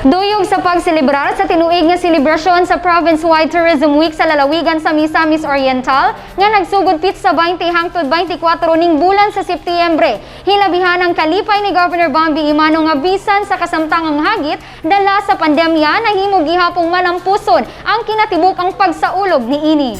Duyog sa pagselebrar sa tinuig nga selebrasyon sa Province-wide Tourism Week sa lalawigan sa Misamis Oriental nga nagsugod pitsa 20 hangtod 24 ning bulan sa Setyembre. Hilabihan ang kalipay ni Governor Bambi Emano nga bisan sa kasamtangang hagit dala sa pandemya, nahimo gihapong malampuson ang kinatibuk-ang pagsaulog niini.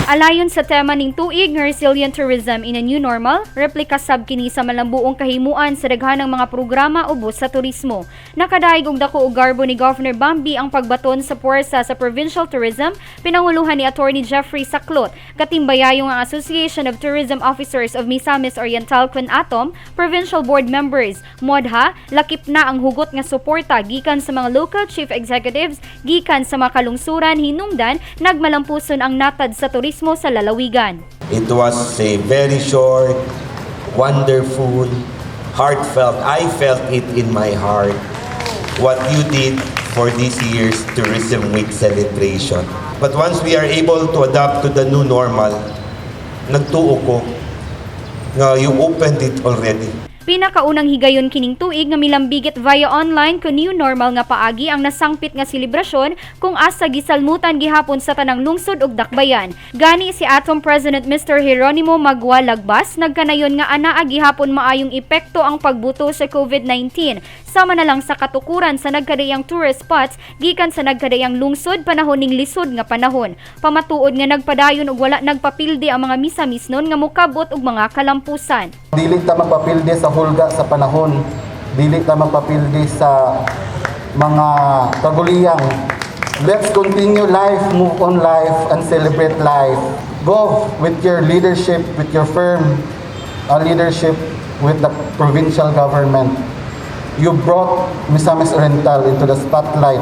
Alayon sa tema ning tuig nga Resilient Tourism in a New Normal, replika sab kini sa malambuong kahimuan sa daghanang mga programa ubos sa turismo. Nakadayeg og dako og garbo ni Governor Bambi ang pagbaton sa puwersa sa Provincial Tourism, pinanguluhan ni Attorney Jeffrey Saclot, katimbayayong ang Association of Tourism Officers of Misamis Oriental kun ATOM, Provincial Board members, MODHA, lakip na ang hugot nga suporta gikan sa mga local chief executives, gikan sa mga kalungsuran, hinungdan nagmalampuson ang natad sa turismo sa lalawigan. It was a very short, wonderful, heartfelt. I felt it in my heart what you did for this year's Tourism Week celebration. But once we are able to adapt to the new normal, nagtuo ko nga you opened it already. Pinakaunang higayon kining tuig nga milambigit via online kun new normal nga paagi ang nasangpit nga selebrasyon kung asa gisalmutan gihapon sa tanang lungsod ug dakbayan. Gani si ATOM President Mr. Geronimo Magua Lagbas nagkanayon nga anaa gihapon maayong epekto ang pagbuto sa COVID-19 sama na lang sa katukuran sa nagkadayang tourist spots gikan sa nagkadayang lungsod panahon ning lisod nga panahon. Pamatuod nga nagpadayon ug wala nagpapildi ang mga Misamisnon nga mokabot og mga kalampusan. Dili ta magpapildi sa hulga sa panahon. Dili ta magpapildi sa mga kaguliyang. Let's continue life, move on life, and celebrate life. Go with your leadership, with your firm leadership with the provincial government. You brought Misamis Oriental into the spotlight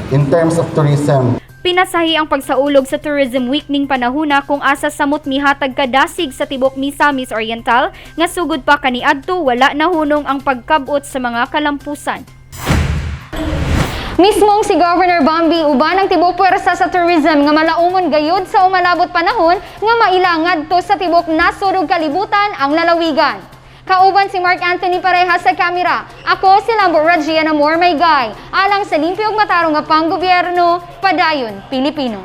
in terms of tourism. Pinasahi ang pagsaulog sa Tourism Week ning panahuna kung asa samot mihatag kadasig sa tibok Misamis Oriental nga sugod pa kaniadto wala nahunong ang pagkabot sa mga kalampusan. Mismong si Governor Bambi uban ang tibok puwersa sa tourism nga malaumon gayud sa umalabot panahon nga mailangad to sa tibok nasod ug kalibutan ang lalawigan. Kauban si Mark Anthony Pareja sa kamera. Ako si Lambo Rajian Amor Maygay. Alang sa limpyo ug matarong nga panggobyerno, padayon Pilipino.